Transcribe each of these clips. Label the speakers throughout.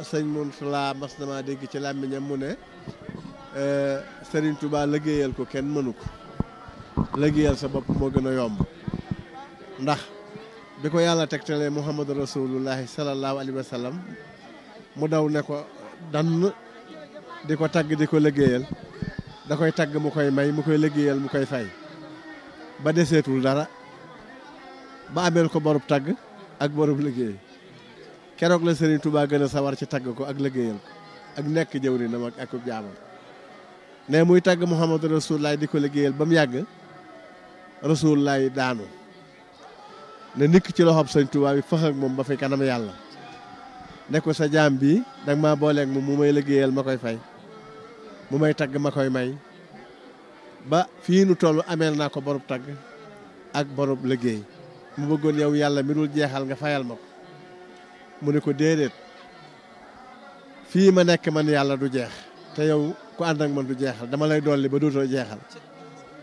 Speaker 1: sëñ Mourtala mas na maa dégg ci làmmiñam mu ne Serigne Touba liggéeyal ko kenn mënu ko liggéeyal sa bopp moo gën a yomb ndax bi ko yàlla tegtalee Muhammadu Rasulullahi sallallahu alayhi wa sallam mu daw ne ko dann di ko tagg di ko liggéeyal da koy tagg mu koy may mu koy liggéeyal mu koy fay ba deseetul dara ba ameel ko borub tagg ak borub liggéey keroog la Serigne Touba gën a sawar ci tagg ko ak liggéeyal ko ak nekk jëwriñam ak jaamam ne muy tagg Muhammadu Rasulullahi di ko liggéeyal ba mu yàgg Rasulullahi daanu ne nikk ci loxob Sëñ Touba bi fax ak moom ba fi kanam yàlla ne ko sa jaam bi danga maa booleeg moom mu may liggéeyal ma koy fay mu may tagg ma koy may ba fii nu toll ameel naa ko borub tagg ak borub liggéey mu bëggoon yow yàlla mi dul jeexal nga fayal ma ko mu ne ko déedéet fii ma nekk man yàlla du jeex te yow ku ànd ak man du jeexal dama lay dolli ba dootoo jeexal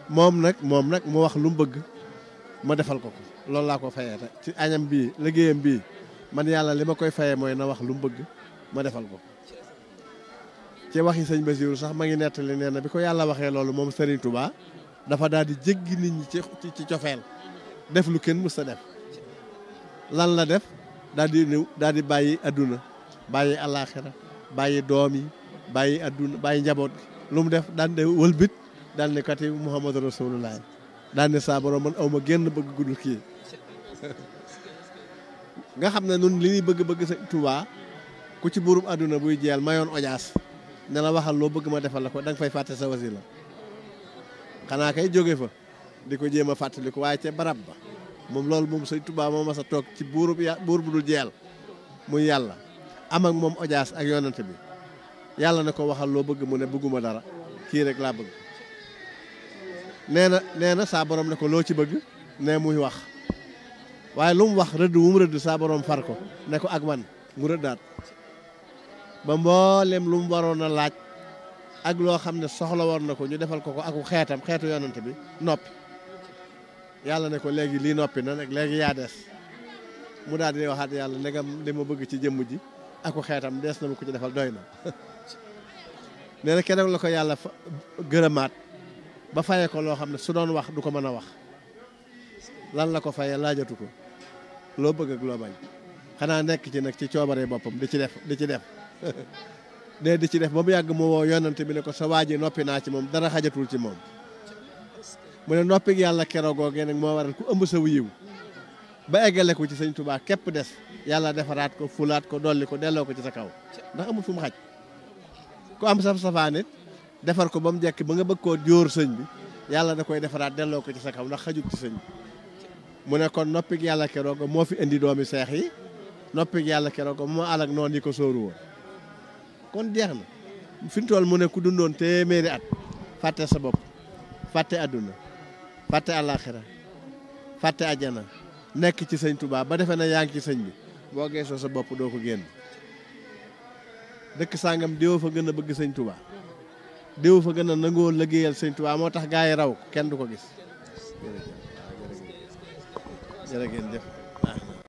Speaker 1: moom nag mu wax lu mu bëgg ma defal ko loolu laa ko fayee te ci añam bii liggéeyam bii man yàlla li ma koy fayee mooy na wax lu mu bëgg ma defal ko ci waxi sëñ Basiru sax ma ngi nettali nee na bi ko yàlla waxee loolu moom Serigne Touba dafa daal di jéggi nit ñi ci cofeel def lu kenn mës a def lan la def daal di ñëw daal di bàyyi adduna bàyyi alaaxira bàyyi doom yi bàyyi adduna bàyyi njaboot lu mu def daan de wëlbit daan ne kat yi Muhammadu Rasulullah daan ne saa borom man aw ma génn bëgg guddul kii nga xam ne nun li ñuy bëgg sëñ Touba ku ci buurum adduna buy jeel mayoon ojaas ne la waxal loo bëgg ma defal la ko da nga fay fàtte sa wasila xanaa kay jóge fa di ko jéem a fàttali ko waaye ca barab ba moom loolu moom sëñ Touba moo mas a toog ci buur bu dul jeel muy yàlla am ak moom ojaas ak yonante bi yàlla ne ko waxal loo bëgg mu ne bëgguma dara kii rek laa bëgg nee na saa borom ne ko loo ci bëgg ne muy wax waaye lu mu wax rëdd wu mu rëdd saa borom far ko ne ko ak man mu rëddaat ba mboolem lu mu waroon a laaj ak loo xam ne soxla woon na ko ñu defal ko aku xeetu yonante bi noppi yàlla ne ko léegi lii noppi na nag léegi yaa des mu daal di waxaat yàlla ndegam li ma bëgg ci jëmm ji aku xeetam des na ma ko ci defal doy na nee na keroog la ko yàlla gërëmaat ba fayee ko loo xam ne su doon wax du ko mën a wax lan la ko fayee laajatu ko loo bëgg ak loo bañ xanaa nekk ci nag ci coobare boppam di ci def di ci def ba mu yàgg mu woo yonante bi ne ko sa waa ji noppi naa ci moom dara xajatul ci moom mu ne noppi yàlla keroogee nag moo waral ku ëmb sa yiw ba eggale ko ci sëñ Touba képp des yàlla defaraat ko fulaat ko dolli ko delloo ko ci sa kaw ndax amul fu mu xaj ku am safaan it defar ko ba mu jekk ba nga bëgg koo jóor sëñ bi yàlla da koy defaraat delloo ko ci sa kaw ndax xajut ci sëñ bi mu ne kon noppig yàlla keroog moo fi indi doomi seex yi noppig yàlla keroog moo alak noonu yi ko sóoru woon kon jeex na fi mu toll mu ne ku dundoon téeméeri at fàtte sa bopp fàtte adduna fàtte àllaaxira fàtte ajjana nekk ci sëñ Touba ba defe na yaa ngi ci sëñ bi boo geesoo sa bopp doo ko génn dëkk sàngam déw fa gën a bëgg sëñ Touba déw fa gën a nangoo liggéeyal sëñ Touba moo tax gaa yi raw kenn du ko gis jërëjëf